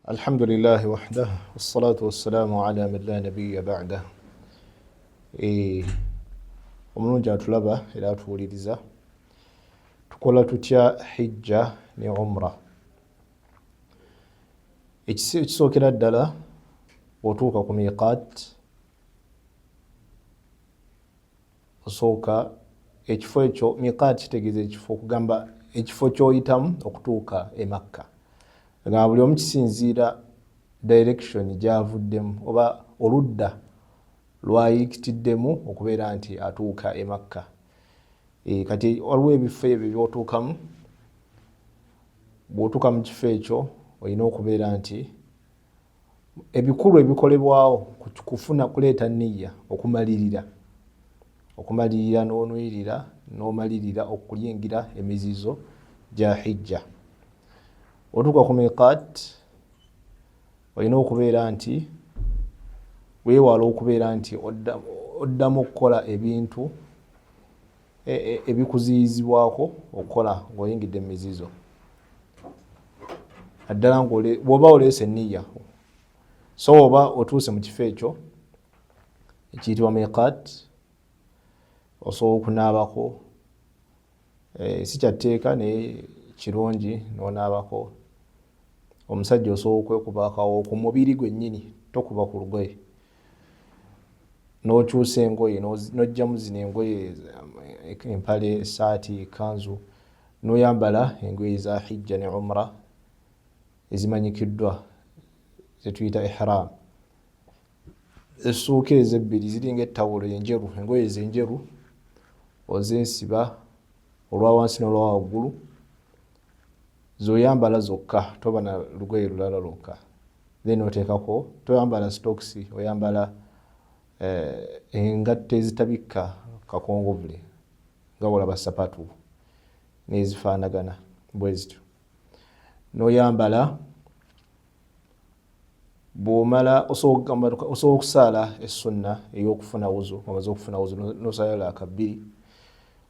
Alhamdulillahi wahdah wassalatu wassalamu ala man la nabiya ba'dah. Eh, omulungi atulaba era atuwuliriza, tukola tutya hijja ne umra? Ekisookera ddala, otuuka ku miqat, osooka ekifo ekyo. Miqat kitegeeza ekifo, okugamba ekifo kyoyitamu okutuuka e Makka. Gamba buli omu kisinziira direction gyavuddemu oba oludda lwayikitiddemu okubeera nti atuuka e Makka. Kati waliwo ebifo ebyo byotuukamu. Bw'otuuka mu kifo ekyo, olina okubeera nti ebikulu ebikolebwawo kufuna kuleeta niya, okumalirira n'onuyirira n'omalirira okuyingira emizizo gya hijja. Otuuka ku miqat, olina okubeera nti weewala okubeera nti oddamu okukola ebintu ebikuziyizibwako okukola ng'oyingidde mu mizizo, naddala bw'oba oleese niya. So oba otuuse mu kifo ekyo ekiyitibwa miqat, osobola okunaabako, si kyatteeka naye kirungi n'onaabako. Omusajja osobola okwekuba akawo ku mubiri gwennyini, tokuba ku lugoye, n'okyusa engoye, n'ojjamu zino engoye, empale, esaati, ekanzu, n'oyambala engoye za hijja ne umra ezimanyikiddwa zetuyita ihram. Essuuka ezo ebbiri ziringa ettawulo enjeru, engoye zenjeru ozeesiba olwa wansi n'olwa waggulu, zoyambala zokka, toba na lugoye lulala lwokka. Then oteekako, toyambala stokisi, oyambala engatto ezitabikka kakongovule nga wolaba sapatu n'ezifaanagana bwe zityo, n'oyambala. Bw'omala osobola okusaala essunna ey'okufuna wuzu. Omaze okufuna wuzu, n'osaala laaka bbiri,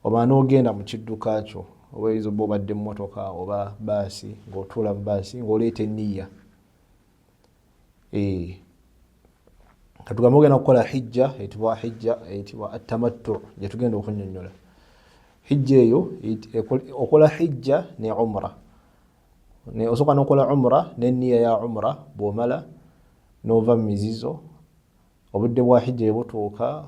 oba n'ogenda mu kidduka kyo, oba oyinza oba obadde mu motoka oba baasi, ng'otuula mu baasi ng'oleeta eniya. Katugambe ogenda kukola hijja eyitibwa hijja eyitibwa atamattu, gyetugenda okunyonyola. Hijja eyo okola hijja ne umra. Osooka nokola umra neniya ya umra. Bwomala nova mu mizizo, obudde bwa hijja ebutuuka,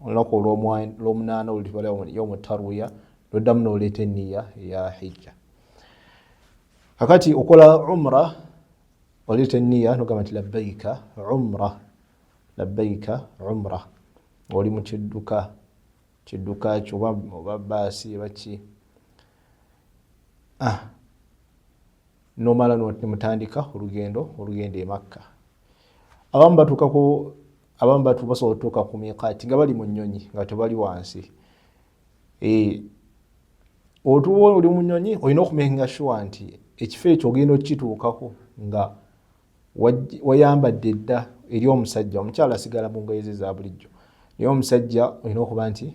olunaku olwomunaana olutibwa yaumu tarwiya, noddamu noleeta eniya eya hijja. Kakati okola umra, oleeta eniya nogamba nti labbaika umra, labbaika umra. Oli mu kidduka, kidduka kyo oba baasi oba ki, nomala nemutandika olugendo olugenda e Makka. Abamu batuuka ku abamu batu basobola otuuka ku miqati nga bali mu nnyonyi, nga tebali wansi. Otuba oli mu nnyonyi, olina okumakinga sure nti ekifo ekyo ogenda okukituukako nga wayambadde dda. Eri omusajja, omukyala asigala mu ngoye ze za bulijjo, naye omusajja olina okuba nti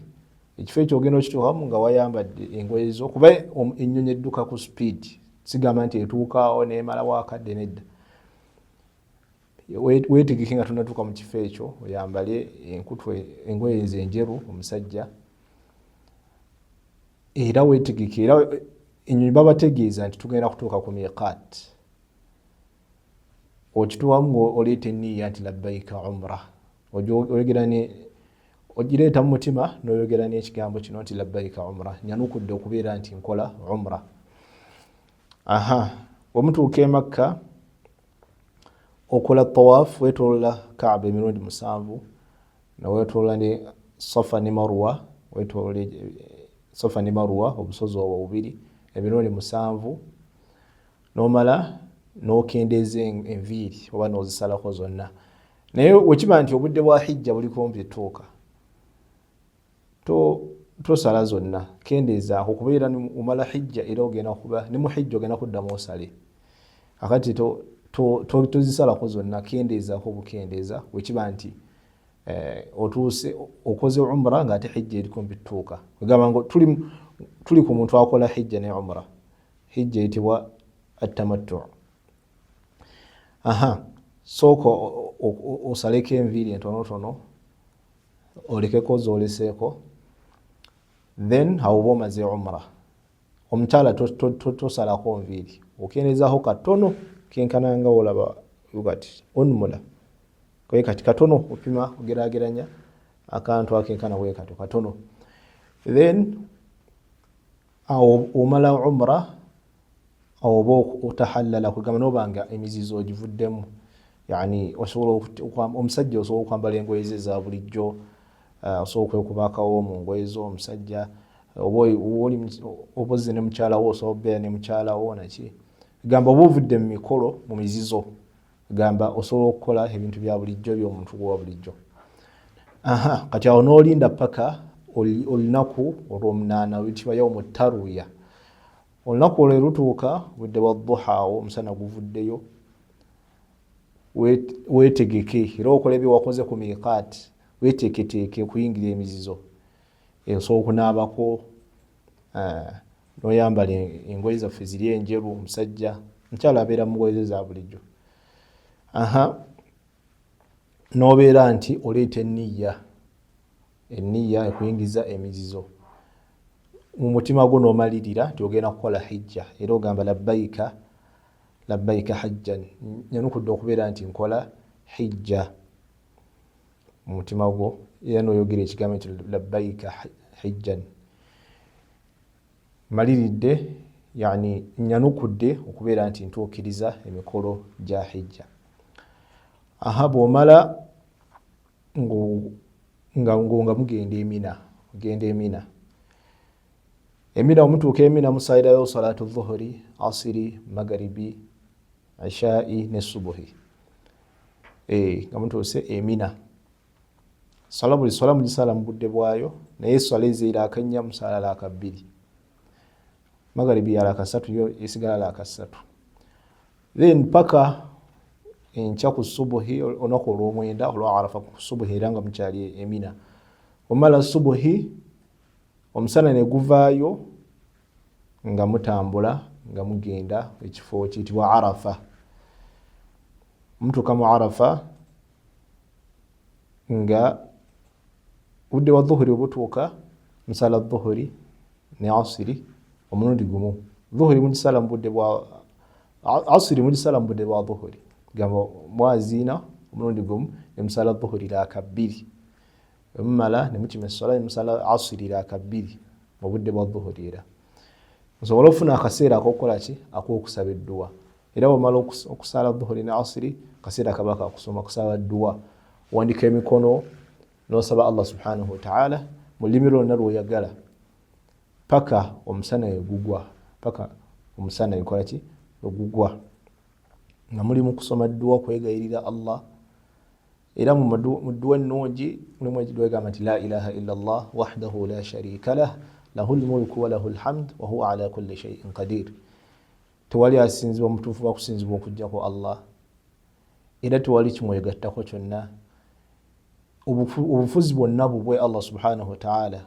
ekifo ekyo ogenda okituukamu nga wayambadde engoye zo, kuba ennyonyi edduka ku speed. Sigamba nti etuukaawo nemalawo akadde, nedda. Weetegeke nga tonatuuka mu kifo ekyo, oyambale enkutu, engoye ezo enjeru omusajja, era weetegeke. Era ennyonyi babategeeza nti tugenda kutuuka ku miqat. Okituwamu nga oleeta eniya nti labbaika umra, oyogera ne ogireeta mu mutima n'oyogera n'ekigambo kino nti labbaika umra, nyanukudde okubeera nti nkola umra. Aha, wemutuuka e Makka, okola tawaf, wetolola Kaaba emirundi 7, newetolola ne Safa ne Marwa, wetolola Safa ne Marwa, obusozi obwo bubiri, emirundi 7, nomala nokendeeza enviiri oba nozisalako zonna. Naye wekiba nti obudde bwa hijja buli kumpi tuuka, tosala zonna, kendeezaako, kubeera omala hijja era ogenda kuba ne mu hijja ogenda kuddamu osale. Akati tozisalako zonna, kendeezaako obukendeeza. Wekiba nti otuuse okoze umra ngaate hijja eri kumpi tutuuka, egamba nga tuli ku muntu akola hijja ne umra, hijja eyitibwa atamattu. Aha, sooka osaleko enviiri entonotono, olekeko zoleseeko, then awo oba omaze umra. Omukyala tosalako nviiri, okendezaako katono kenkana nga olaba kati onmula kati katono, opima ogerageranya akantu akenkana bwe kato katono, then awo omala umra. Awo oba otahallala, kwegamba noba nga emizizo ogivuddemu, yani osobola, omusajja osobola okwambala engoye ze eza bulijjo, osobola okwekuba akawo mu ngoye zo omusajja, oba ozze ne mukyala wo, osobola okubeera ne mukyala wo naki. Gamba oba ovudde mu mikolo, mu mizizo, gamba osobola okukola ebintu bya bulijjo by'omuntu gwa bulijjo. Aha, kati awo n'olinda paka olunaku olwomunaana oluyitibwa yaumu taruya. Olunaku olwo lutuuka budde bwa duha, awo omusana guvuddeyo, weetegeke era okola ebyewakoze ku miikaati, weeteeketeeke okuyingira emizizo. Osobola okunaabako, noyambala engoye zaffe ziri enjeru, omusajja, omukyala abeera mu ngoye ze za bulijjo. Aha, nobeera nti oleeta eniya, eniya ekuyingiza emizizo mu mutima gwo, nomalirira nti ogenda kukola hijja, era ogamba labbaika, labbaika hajjan, nyanukudde okubeera nti nkola hijja mu mutima gwo, era noyogera ekigambo nti labbaika hijjan, maliridde, yani nyanukudde okubeera nti ntuukiriza emikolo gya hijja. Aha, bwomala nga mugenda emina, ogenda emina, emina omutuuka emina, musalirayo salatu dhuhuri, asiri, magaribi, ishai ne subuhi. Nga mutuuse emina, sala buli swala mugisala mu budde bwayo, naye swala ezeera 4 musala laaka 2, magaribi yalaka 3, yo esigala laaka 3, then paka enkya ku subuhi, olunaku olwomwenda olwa Arafa, ku subuhi, era nga mukyali emina. Omala subuhi, omusana ne guvaayo, nga mutambula nga mugenda ekifo kiyitibwa Arafa. Mutuuka mu Arafa nga budde wa dhuhuri obutuuka, musala dhuhuri ne asiri omulundi gumu. Dhuhuri mugisala mu budde bwa asiri, mugisala mu budde bwa dhuhuri, gamba mwaziina omulundi gumu ne musala dhuhuri laaka 2, mumala ne mukima essola ne musala asiri laaka 2 mu budde bwa dhuhuri, era nsobola okufuna akaseera akokukola ki, ak'okusaba edduwa. Era bwomala okusala dhuhuri ne asiri, akaseera kaba kakusoma, kusaba dduwa, wandika emikono nosaba Allah subhanahu wataala mu lulimi lwonna lwoyagala, paka omusana egugwa, paka omusana ekola ki, ogugwa, nga muli mu kusoma dduwa, kwegayirira Allah. Era mu dduwa ennungi mulimu edduwa egamba nti la ilaha illa Allah wahdahu la sharika lah, lahu lmulku walahu lhamd wahuwa ala kulli shaiin qadir. Tewali asinzibwa mutuufu bakusinzibwa okugjako Allah, era tewali kimwegattako kyonna, obufuzi bwonna bubwe Allah subhanahu wataala,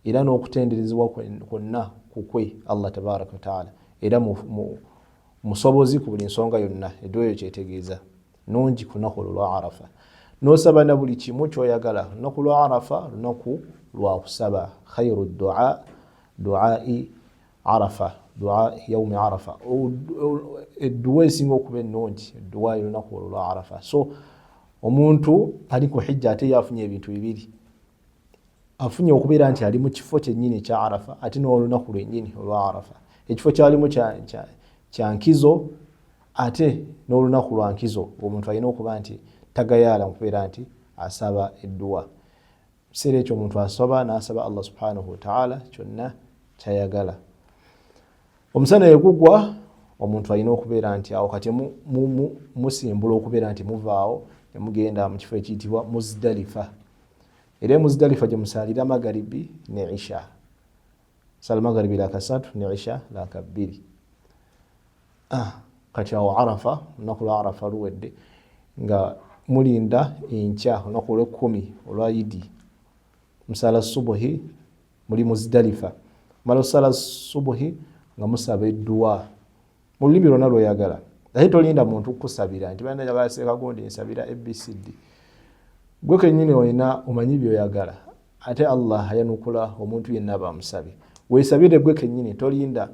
era n'okutenderezebwa kwonna kukwe Allah tabaraka wataala, era musobozi ku buli nsonga yonna. Edduwa eyo kyetegeeza nungi ku lunaku olwo lwa Arafa, nosaba na buli kimu kyoyagala. Lunaku lwa Arafa lunaku lwa kusaba, khairu dua duai Arafa, dua yaumi Arafa, edduwa esinga okuba ennungi, edduwa y'olunaku olwo lwa Arafa. So omuntu ali ku hijja ate ye afunye ebintu bibiri: afunye okubeera nti ali mu kifo kyennyini ekya Arafa, ate n'olunaku lwennyini olwa Arafa. Ekifo kyalimu kya nkizo, ate n'olunaku lwa nkizo. Omuntu alina okuba nti tagayaala mukubeera nti asaba edduwa. Kiseera ekyo omuntu asaba, n'asaba Allah subhanahu wataala kyonna kyayagala. Omusana egugwa, omuntu alina okubeera nti awo kati musimbula okubeera nti muvaawo nemugenda mu kifo ekiyitibwa Muzdalifa. Era Muzdalifa gye musalira magaribi ne isha, sala magaribi laka 3 ne isha laka 2. Kati awo Arafa, olunaku lwa Arafa luwedde, nga mulinda enkya olunaku olwekumi olwa Idi, musala subuhi muli Muzdalifa. Mala osala subuhi nga musaba edduwa mu lulimi lwonna lwoyagala. Naye tolinda muntu kukusabira nti bana njagala seekagundi nsabira ABCD. Gwe kennyini olina omanyi byoyagala, ate Allah ayanukula omuntu yenna aba amusabye. Weesabire gwe kennyini, tolinda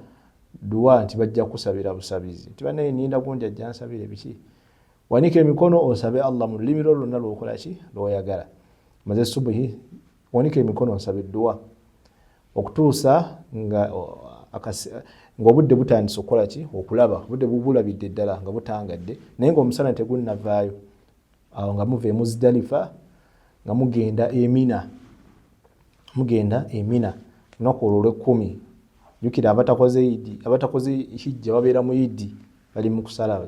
duwa nti bajja kukusabira busabizi nti banaye ninda gundi ajja nsabire biki. Wanika emikono osabe Allah mu lulimi lwo lwonna lwokola ki lwoyagala. Maze subuhi, wanika emikono osabe duwa okutuusa nga ng'obudde butandise okukola ki okulaba, obudde bubulabidde ddala nga butangadde naye ng'omusana tegunnavaayo. Awo nga muva e Muzdalifa nga mugenda Emina, mugenda Emina lunaku olwo olw'ekkumi. Jjukira abatakoze idi, abatakoze hijja babeera mu idi, bali mu kusala,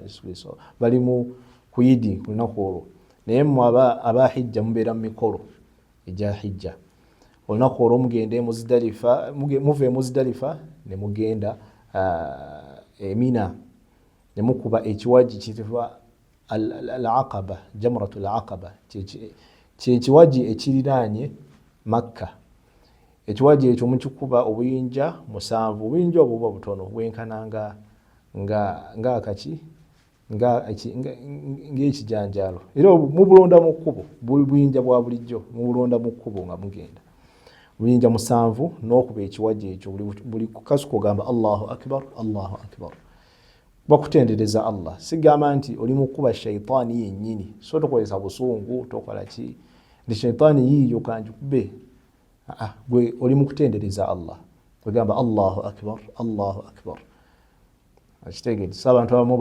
bali mu kuyidi ku lunaku olwo. Naye mmwe aba hijja mubeera mu mikolo egya hijja. Olunaku olwo mugenda e Muzdalifa, muva e Muzdalifa ne mugenda Emina ne mukuba ekiwaji kiyitibwa al-Aqaba, Jamratu al-Aqaba, kyekiwaji ekiriraanye Makka. Ekiwaji ekyo mukikuba obuyinja 7. Obuyinja obwo buba butono, bwenkana ng'akaki, ng'ekijanjaalo. Era mubulonda mu kkubo, buyinja bwa bulijjo, mubulonda mu kkubo nga mugenda. Buyinja 7 n'okuba ekiwaji ekyo, buli kasuka ogamba Allahu Akbar, Allahu Akbar. Bakutendereza Allah. Sigamba nti oli mu kukuba shaitaani yennyini, so tokozesa busungu, tokola ki nti shaitaani yiiyo kanjikube. Gwe oli mu kutendereza Allah, ogamba Allahu Akbar, Allahu Akbar. Akitegedde. So abantu abamu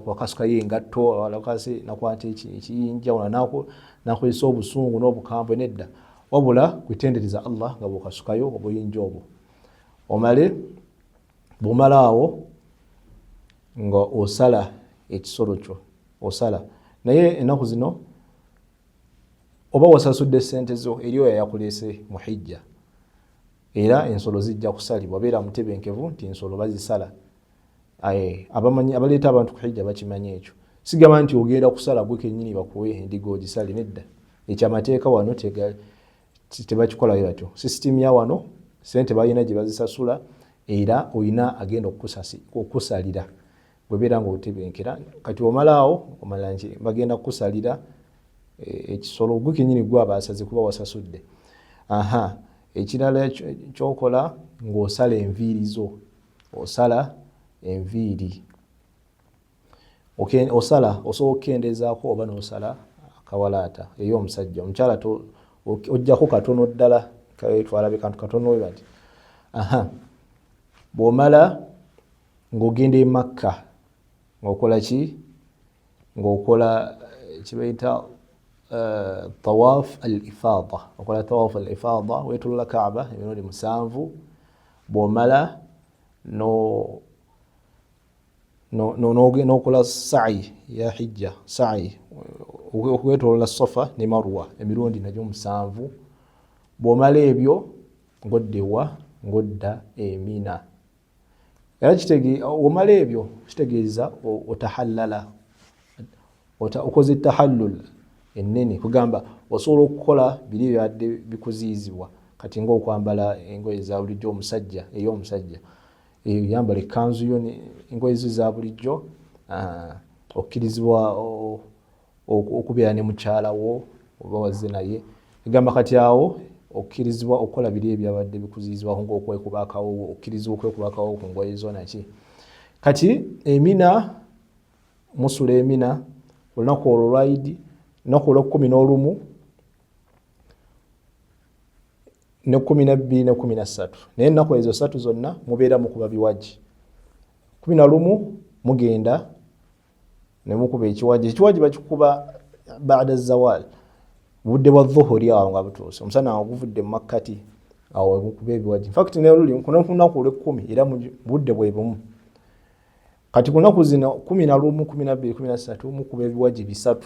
bakasukayo engatto, abalakasi nakwata ekiyinja wona nakozesa obusungu n'obukambwe. Nedda, wabula kutendereza Allah nga bwokasukayo obuyinja obwo. Omale bwomala awo nga osala ekisolo kyo, osala. Naye ennaku zino oba wasasudde sente zo eri oyo yakuleese mu hijja, era ensolo zijja kusalibwa. Beera mutebenkevu nti ensolo bazisala. Abamanyi abaleeta abantu ku hijja bakimanyi ekyo. Sigamba nti ogenda kusala gwe kennyini bakuwe endiga ogisale, nedda. Ekyo amateeka wano tebakikolayo batyo. Sisitimu ya wano sente balina gye bazisasula, era olina agenda okukusalira bwebeera nga otebenkera. Kati omalaawo omala nti bagenda kukusalira ekisolo gwe kennyini gwe abasaze kuba wasasudde. Aha, ekirala kyokola ng'osala enviiri zo, osala enviiri, osala, osobola okukendeezaako oba n'osala akawalaata ey'omusajja. Omukyala ojjako katono ddala, twalabe kantu katono we bati. Aha, bw'omala ng'ogenda e Makka ng'okola ki? Ng'okola kibayita tawaf al ifada. Okola tawaf al ifada, weetolola Kaaba emirundi 7. Bw'omala n'okola sa'i ya hijja, sa'i okwetolola Safa ne Marwa emirundi nagyo 7. Bw'omala ebyo ng'odda ewa, ng'odda Emina. Era omala ebyo kitegeeza otahallala, okoze tahallul ennene, kugamba osobola okukola biri byabadde bikuziizibwa kati ng'okwambala engoye za bulijjo omusajja, ey'omusajja yambala ekkanzu yo engoye zo za bulijjo, okkirizibwa okubeera ne mukyala wo oba wazze naye. Egamba kati awo okkirizibwa okukola biri ebyabadde bikuziizibwako ng'okwekuba akawoowo, okkirizibwa okwekuba akawoowo ku ngoye zo naki. Kati Emina musula Emina olunaku olwo lwa Idi, lunaku olw'ekkumi n'olumu ne 12 ne 13. Naye ennaku ezo 3 zonna mubeera mukuba biwaji. 11 mugenda ne mukuba ekiwaji. Ekiwaji bakikuba baada zawal, budde bwa dhuhuri awo nga butuuse, omusana nga guvudde mu makkati, awo mukuba ebiwaji. Infact ne luli ku lunaku olw'ekkumi era mu budde bwe bumu. Kati ku nnaku zino 11, 12, 13 mukuba ebiwaji 3.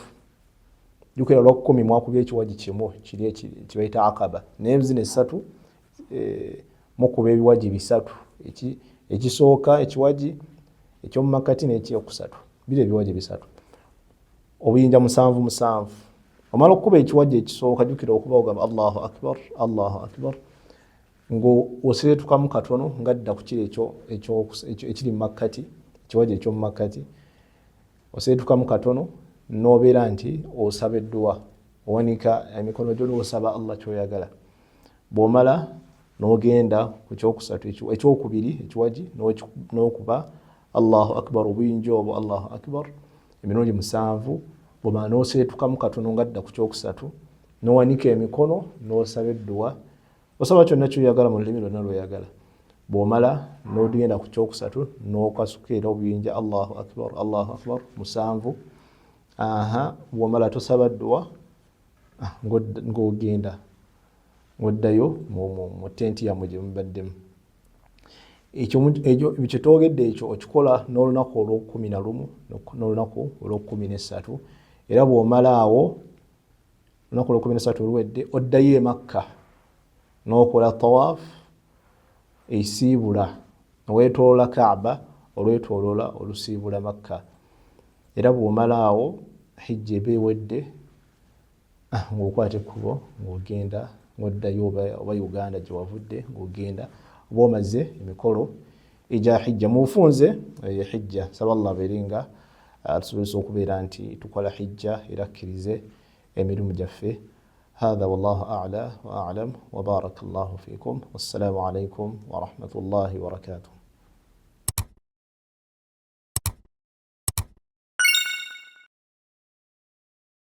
Jjukira olwa 10 mwakubye ekiwaji kimu kiri kibayita Akaba, naye zino 3 mukuba ebiwaji 3. Ekisooka ekiwaji, eky'omu makkati n'ekyokusatu, biri ebiwaji 3, obuyinja 7 7. Omala okukuba ekiwaji ekisooka, jjukira okuba ogamba Allahu Akbar, Allahu Akbar, ng'oseretukamu katono nga dda ku kiri ekiri mu makkati, ekiwaji eky'omu makkati. Oseetukamu katono n'obeera nti osaba edduwa, owanika emikono gyo n'osaba Allah kyoyagala. Bw'omala n'ogenda ku kyokusatu, ekyokubiri ekiwagi, n'okuba Allahu akbar obuyinja obwo, Allahu akbar emirundi 7. Bwomala n'oseetukamu katono nga dda ku kyokusatu, n'owanika emikono n'osaba edduwa, osaba kyonna kyoyagala mu lulimi lwonna lwoyagala. Bw'omala n'ogenda ku kyokusatu n'okasuka era obuyinja, Allahu akbar, Allahu akbar 7. Aha, bw'omala tosaba dduwa, ng'ogenda ng'oddayo mu tenti yammwe gye mubaddemu. Ekyo kyetwogedde ekyo okikola n'olunaku olwokumi na lumu n'olunaku olwokumi n'essatu. Era bw'omala awo olunaku olwokumi n'essatu oluwedde, oddayo e Makka n'okola tawaf esiibula, weetoloola Kaaba olwetoloola olusiibula Makka. Era bw'omala awo hijja eba ewedde, ng'okwata ekkubo ng'ogenda ng'oddayo oba Uganda gye wavudde, ng'ogenda oba omaze emikolo egya hijja. Mu bufunze eyo hijja. Saba Allah abeere nga atusobozesa okubeera nti tukola hijja era akkirize emirimu gyaffe. Hatha wallahu a'la wa a'lam wa baraka Allahu fikum, wassalamu alaikum wa rahmatullahi wa barakatuh.